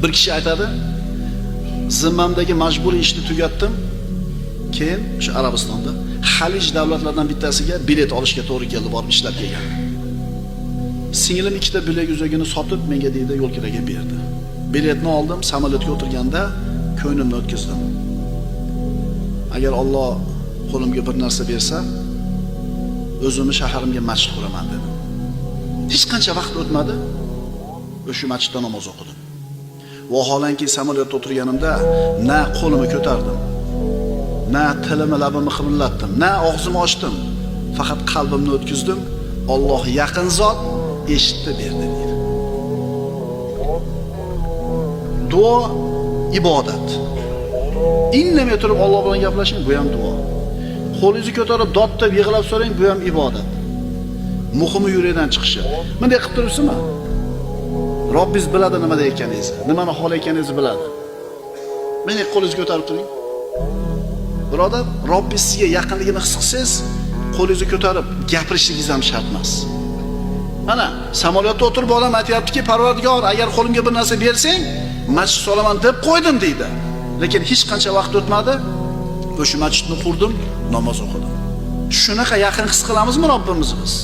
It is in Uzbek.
Bir kishi aytadi, zimmamdagi majburiy ishni tugatdim. Keyin o'sha Arabistonda Xalij davlatlaridan bittasiga bilet olishga to'g'ri keldi, borib ishlab kelgan. Singlim ikkita bilet uzagini sotib menga deydi, yo'l kiraga berdi. Biletni oldim, samolyotga o'tirganda ko'nglimni o'tkazdim. Agar Alloh qo'limga bir narsa bersa, o'zimni shaharimga masjid quraman dedim. Hech qancha vaqt o'tmadi, o'sha masjidda namoz o'qidim. Vaholanki samolyotda o'tirganimda na qo'limni ko'tardim, na tilimni labimni qimirlatdim, na og'zimni ochdim. Faqat qalbimni o'tkazdim. Alloh yaqin zot, eshitdi berdi deydi. Duo ibodat. Indamay turib Alloh bilan gaplashing, bu ham duo. Qo'lingizni ko'tarib dod deb yig'lab so'rang, bu ham ibodat. Muhimi yurakdan chiqishi. Bunday qilib turibsizmi? Robbingiz biladi nima deyotganingizni, nimani xohlayotganingizni biladi. Meni qo'lingizni ko'tarib turing. Birodar, Robbingiz sizga yaqinligini his qilsangiz, qo'lingizni ko'tarib gapirishingiz ham shart emas. Mana samolyotda o'tirib bolam aytayaptiki, Parvardigor, agar qo'limga bir narsa bersang, masjid solaman deb qo'ydim deydi. Lekin hech qancha vaqt o'tmadi, o'sha masjidni qurdim, namoz o'qidim. Shunaqa yaqin his qilamizmi Robbimizni biz?